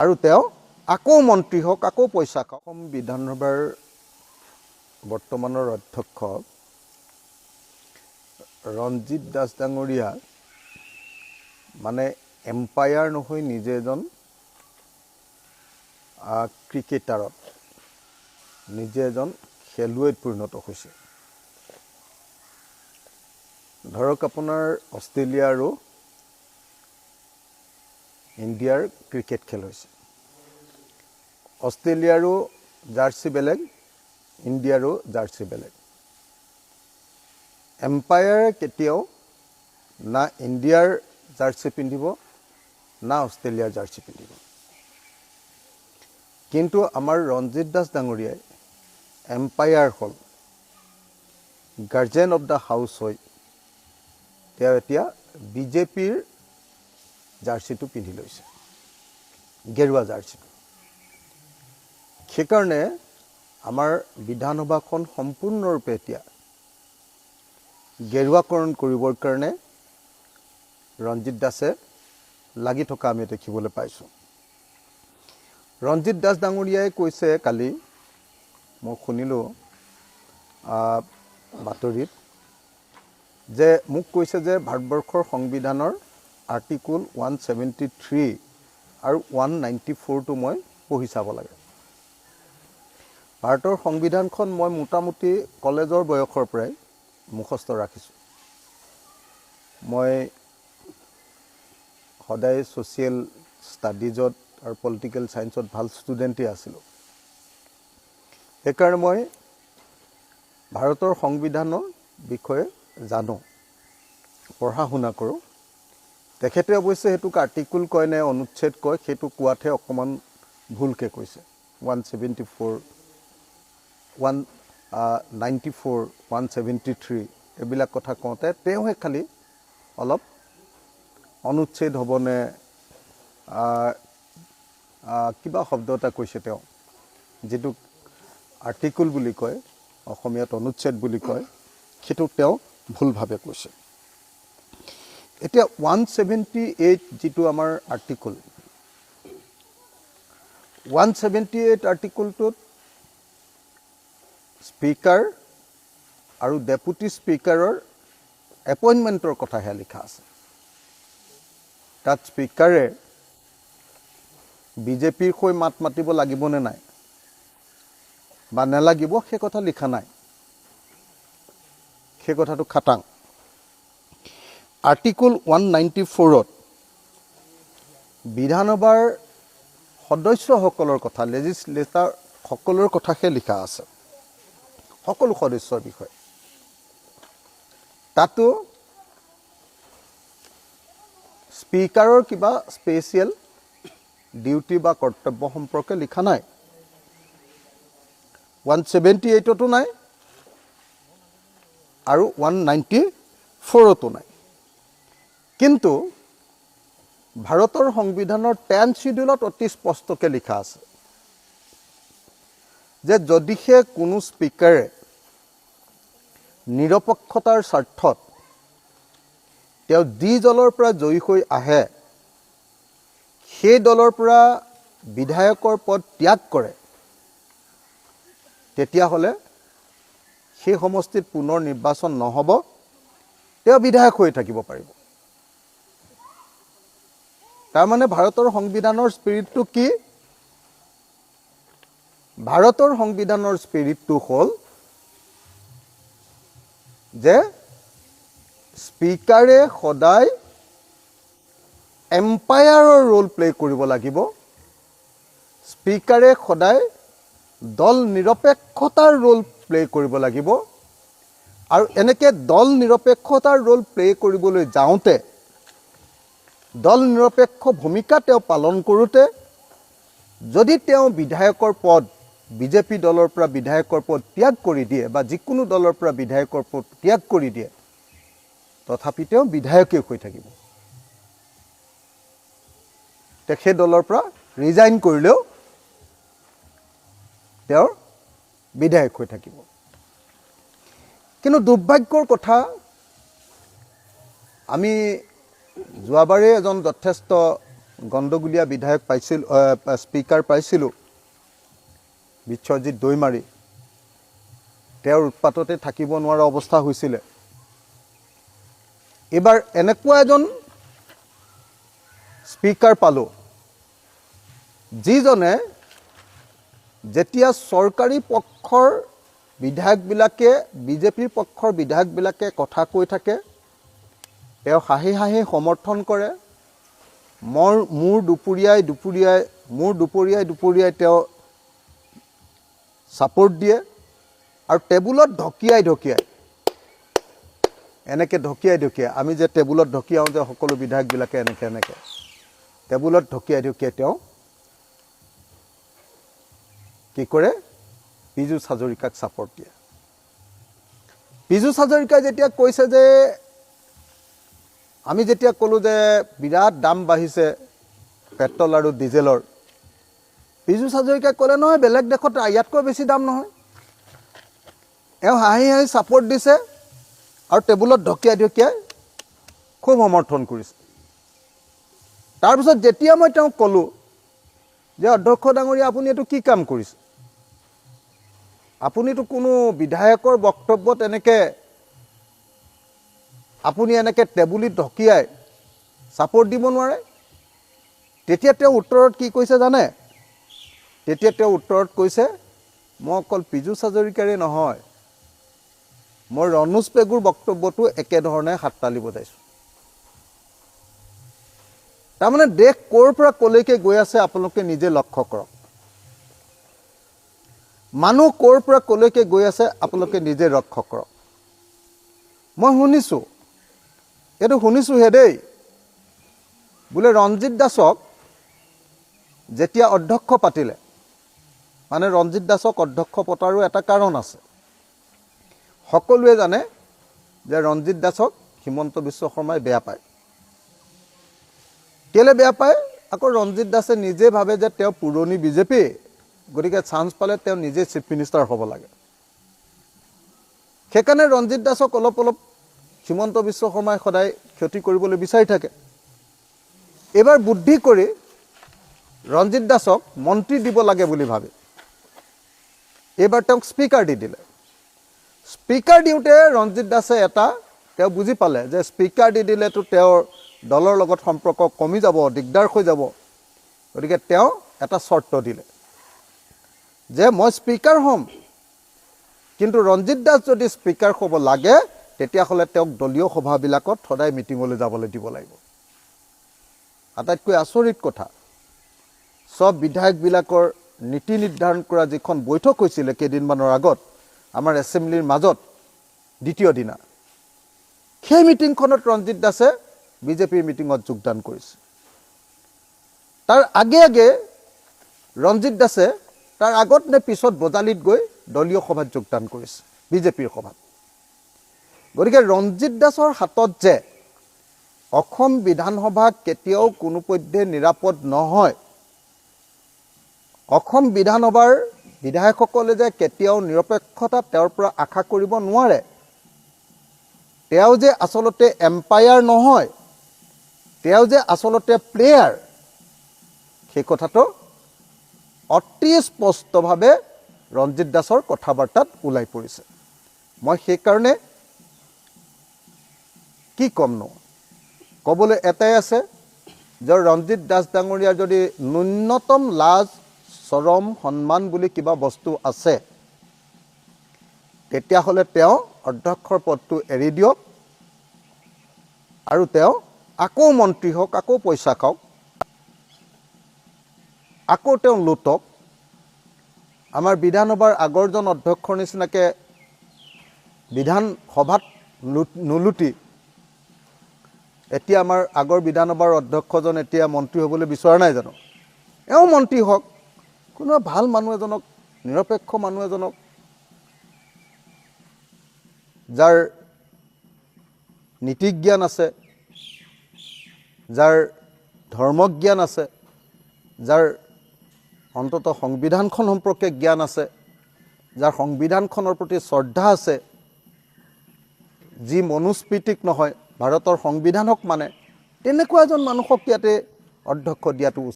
আৰু তেওঁ আকৌ মন্ত্ৰী হওক, আকৌ পইচা খাওক। অসম বিধানসভাৰ বৰ্তমানৰ অধ্যক্ষ ৰঞ্জিত দাস ডাঙৰীয়া মানে এম্পায়াৰ নহৈ নিজে এজন ক্ৰিকেটাৰত, নিজে এজন খেলুৱৈত পৰিণত হৈছে। ধৰক আপোনাৰ অষ্ট্ৰেলিয়া আৰু ইণ্ডিয়াৰ ক্ৰিকেট খেল হৈছে, অষ্ট্ৰেলিয়াৰো জাৰ্চি বেলেগ, ইণ্ডিয়াৰো জাৰ্চি বেলেগ। এম্পায়াৰে কেতিয়াও না ইণ্ডিয়াৰ জাৰ্চি পিন্ধিব না অষ্ট্ৰেলিয়াৰ জাৰ্চি পিন্ধিব। কিন্তু আমাৰ ৰঞ্জিত দাস ডাঙৰীয়াই এম্পায়াৰ হ'ল, গাৰ্জেন অফ the house হৈ তেওঁ এতিয়া বিজেপিৰ জাৰ্চিটো পিন্ধি লৈছে, গেৰুৱা জাৰ্চিটো। সেইকাৰণে আমাৰ বিধানসভাখন সম্পূৰ্ণৰূপে এতিয়া গেৰুৱাকৰণ কৰিবৰ কাৰণে ৰঞ্জিত দাসে লাগি থকা আমি দেখিবলৈ পাইছোঁ। ৰঞ্জিত দাস ডাঙৰীয়াই কৈছে, কালি মই শুনিলোঁ বাতৰিত, যে মোক কৈছে যে ভাৰতবৰ্ষৰ সংবিধানৰ আৰ্টিকুল 173 আৰু 194টো মই পঢ়ি চাব লাগে। ভাৰতৰ সংবিধানখন মই মোটামুটি কলেজৰ বয়সৰ পৰাই মুখস্থ ৰাখিছোঁ। মই সদায় ছ'চিয়েল ষ্টাডিজত আৰু পলিটিকেল ছায়েন্সত ভাল ষ্টুডেণ্টেই আছিলোঁ। সেইকাৰণে মই ভাৰতৰ সংবিধানৰ বিষয়ে জানো, পঢ়া শুনা কৰোঁ। তেখেতে অৱশ্যে সেইটোক আৰ্টিকুল কয় নে অনুচ্ছেদ কয় সেইটো কোৱাতহে অকণমান ভুলকৈ কৈছে। 174, 194, 173 এইবিলাক কথা কওঁতে তেওঁহে খালি অলপ অনুচ্ছেদ হ'বনে কিবা শব্দ এটা কৈছে তেওঁ, যিটোক আৰ্টিকুল বুলি কয়, অসমীয়াত অনুচ্ছেদ বুলি কয়, সেইটো তেওঁ ভুলভাৱে কৈছে। এতিয়া 178 যিটো আমাৰ আৰ্টিকুল, 178 আৰ্টিকুলটোত স্পীকাৰ আৰু ডেপুটি স্পীকাৰৰ এপইণ্টমেণ্টৰ কথাহে লিখা আছে। তাত স্পীকাৰে বিজেপিৰ হৈ মাত মাতিব লাগিবনে নাই বা নালাগিব সেই কথা লিখা নাই, সেই কথাটো খাটাং। আৰ্টিকুল 194ত বিধানসভাৰ সদস্যসকলৰ কথা, লেজিছলেটাৰ সকলৰ কথাহে লিখা আছে, সকলো সদস্যৰ বিষয়ে। তাতো স্পীকাৰৰ কিবা স্পেচিয়েল ডিউটি বা কৰ্তব্য সম্পৰ্কে লিখা নাই, 178তো নাই আৰু 194তো নাই। কিন্তু ভাৰতৰ সংবিধানৰ 10 চিডিউলত অতি স্পষ্টকৈ লিখা আছে যে যদিহে কোনো স্পীকাৰে নিৰপেক্ষতাৰ স্বাৰ্থত তেওঁ যি দলৰ পৰা জয়ী হৈ আহে সেই দলৰ পৰা বিধায়কৰ পদ ত্যাগ কৰে, তেতিয়াহ'লে সেই সমষ্টিত পুনৰ নিৰ্বাচন নহ'ব, তেওঁ বিধায়ক হৈ থাকিব পাৰিব। তাৰমানে ভাৰতৰ সংবিধানৰ স্পিৰিটটো কি? ভাৰতৰ সংবিধানৰ স্পিৰিটটো হ'ল যে স্পীকাৰে সদায় এম্পায়াৰৰ ৰোল প্লে কৰিব লাগিব, স্পীকাৰে সদায় দল নিৰপেক্ষতাৰ ৰোল প্লে কৰিব লাগিব। আৰু এনেকৈ দল নিৰপেক্ষতাৰ ৰোল প্লে কৰিবলৈ যাওঁতে, দল নিৰপেক্ষ ভূমিকা তেওঁ পালন কৰোঁতে যদি তেওঁ বিধায়কৰ পদ, বিজেপি দলৰ পৰা বিধায়কৰ পদ ত্যাগ কৰি দিয়ে বা যিকোনো দলৰ পৰা বিধায়কৰ পদ ত্যাগ কৰি দিয়ে, তথাপি তেওঁ বিধায়কেই হৈ থাকিব। সেই দলৰ পৰা ৰিজাইন কৰিলেও তেওঁৰ বিধায়ক হৈ থাকিব। কিন্তু দুৰ্ভাগ্যৰ কথা, আমি যোৱাবাৰেই এজন যথেষ্ট গণ্ডগোলীয়া বিধায়ক পাইছিলোঁ, স্পীকাৰ পাইছিলোঁ, বিশ্বজিৎ দৈমাৰী, তেওঁৰ উৎপাততে থাকিব নোৱাৰা অৱস্থা হৈছিলে। এইবাৰ এনেকুৱা এজন স্পীকাৰ পালোঁ যিজনে যেতিয়া চৰকাৰী পক্ষৰ বিধায়কবিলাকে, বিজেপিৰ পক্ষৰ বিধায়কবিলাকে কথা কৈ থাকে, তেওঁ হাঁহি হাঁহি সমৰ্থন কৰে। মোৰ দুপুৰীয়াই দুপুৰীয়াই মোৰ দুপৰীয়াই দুপৰীয়াই তেওঁ ছাপোৰ্ট দিয়ে আৰু টেবুলত ঢকিয়াই ঢকিয়াই, এনেকৈ ঢকিয়াই ঢকিয়াই, আমি যে টেবুলত ঢকিয়াওঁ যে সকলো বিধায়কবিলাকে এনেকৈ এনেকৈ টেবুলত ঢকিয়াই ঢকিয়াই তেওঁ কি কৰে, পীযুষ হাজৰিকাক ছাপোৰ্ট দিয়ে। পীযুষ হাজৰিকাই যেতিয়া কৈছে যে, আমি যেতিয়া ক'লোঁ যে বিৰাট দাম বাঢ়িছে পেট্ৰল আৰু ডিজেলৰ, পীযুষ হাজৰিকাই ক'লে নহয় বেলেগ দেশত ইয়াতকৈ বেছি দাম নহয়। এওঁ হাঁহি হাঁহি ছাপোৰ্ট দিছে আৰু টেবুলত ঢকিয়াই ঢকিয়াই খুব সমৰ্থন কৰিছে। তাৰপিছত যেতিয়া মই তেওঁক ক'লোঁ যে অধ্যক্ষ ডাঙৰীয়া আপুনি এইটো কি কাম কৰিছে, আপুনিতো কোনো বিধায়কৰ বক্তব্যত এনেকৈ আপুনি এনেকৈ টেবুলিত ঢকিয়াই ছাপোৰ্ট দিব নোৱাৰে। তেতিয়া তেওঁ উত্তৰত কি কৈছে জানে? তেতিয়া তেওঁ উত্তৰত কৈছে, মই অকল পীযুষ হাজৰিকাৰে নহয়, মই ৰণোজ পেগুৰ বক্তব্যটো একেধৰণে হাততালি বজাইছোঁ। তাৰমানে দেশ ক'ৰ পৰা ক'লৈকে গৈ আছে আপোনালোকে নিজে লক্ষ্য কৰক। মানুহ ক'ৰ পৰা ক'লৈকে গৈ আছে আপোনালোকে নিজে লক্ষ্য কৰক। মই শুনিছোঁ, এইটো শুনিছোঁহে দেই, বোলে ৰঞ্জিত দাসক যেতিয়া অধ্যক্ষ পাতিলে, মানে ৰঞ্জিত দাসক অধ্যক্ষ পতাৰো এটা কাৰণ আছে। সকলোৱে জানে যে ৰঞ্জিত দাসক হিমন্ত বিশ্ব শৰ্মাই বেয়া পায়। কেলৈ বেয়া পায়? আকৌ ৰঞ্জিত দাসে নিজে ভাবে যে তেওঁ পুৰণি বিজেপি, গতিকে চান্স পালে তেওঁ নিজে চিফ মিনিষ্টাৰ হ'ব লাগে। সেইকাৰণে ৰঞ্জিত দাসক অলপ অলপ হিমন্ত বিশ্ব শৰ্মাই সদায় ক্ষতি কৰিবলৈ বিচাৰি থাকে। এইবাৰ বুদ্ধি কৰি ৰঞ্জিত দাসক মন্ত্ৰী দিব লাগে বুলি ভাবে এইবাৰ তেওঁক স্পীকাৰ দি দিলে। স্পীকাৰ দিওঁতে ৰঞ্জিত দাসে এটা তেওঁ বুজি পালে যে স্পীকাৰ দি দিলেতো তেওঁৰ দলৰ লগত সম্পৰ্ক কমি যাব, দিগদাৰ হৈ যাব। গতিকে তেওঁ এটা চৰ্ত দিলে যে মই স্পীকাৰ হ'ম, কিন্তু ৰঞ্জিত দাস যদি স্পীকাৰ হ'ব লাগে তেতিয়াহ'লে তেওঁক দলীয় সভাবিলাকত সদায় মিটিঙলৈ যাবলৈ দিব লাগিব। আটাইতকৈ আচৰিত কথা, চব বিধায়কবিলাকৰ নীতি নিৰ্ধাৰণ কৰা যিখন বৈঠক হৈছিলে কেইদিনমানৰ আগত আমাৰ এছেম্বলিৰ মাজত দ্বিতীয় দিনা, সেই মিটিংখনত ৰঞ্জিত দাসে বিজেপিৰ মিটিঙত যোগদান কৰিছে। তাৰ আগে আগে ৰঞ্জিত দাসে তাৰ আগত নে পিছত বজালিত গৈ দলীয় সভাত যোগদান কৰিছে, বিজেপিৰ সভাত। গতিকে ৰঞ্জিত দাসৰ হাতত যে অসম বিধানসভা কেতিয়াও কোনোপধ্যে নিৰাপদ নহয়, অসম বিধানসভাৰ বিধায়কসকলে যে কেতিয়াও নিৰপেক্ষতা তেওঁৰ পৰা আশা কৰিব নোৱাৰে, তেওঁ যে আচলতে এম্পায়াৰ নহয়, তেওঁ যে আচলতে প্লেয়াৰ, সেই কথাটো অতি স্পষ্টভাৱে ৰঞ্জিত দাসৰ কথা বাৰ্তাত ওলাই পৰিছে। মই সেইকাৰণে কি ক'মনো, ক'বলৈ এটাই আছে যে ৰঞ্জিত দাস ডাঙৰীয়াৰ যদি ন্যূনতম লাজ চৰম সন্মান বুলি কিবা বস্তু আছে, তেতিয়াহ'লে তেওঁ অধ্যক্ষৰ পদটো এৰি দিয়ক আৰু তেওঁ আকৌ মন্ত্ৰী হওক, আকৌ পইচা খাওক, আকৌ তেওঁ লুটক। আমাৰ বিধানসভাৰ আগৰজন অধ্যক্ষৰ নিচিনাকৈ বিধানসভাত নুলুটি এতিয়া আমাৰ আগৰ বিধানসভাৰ অধ্যক্ষজন এতিয়া মন্ত্ৰী হ'বলৈ বিচৰা নাই জানো? এওঁ মন্ত্ৰী হওক, কোনোবা ভাল মানুহ এজনক, নিৰপেক্ষ মানুহ এজনক, যাৰ নীতিজ্ঞান আছে, যাৰ ধৰ্মজ্ঞান আছে, যাৰ অন্ততঃ সংবিধানখন সম্পৰ্কে জ্ঞান আছে, যাৰ সংবিধানখনৰ প্ৰতি শ্ৰদ্ধা আছে, যি মনুস্মৃতিক নহয় ভাৰতৰ সংবিধানক মানে, তেনেকুৱা এজন মানুহক ইয়াতে অধ্যক্ষ দিয়াটো উচিত।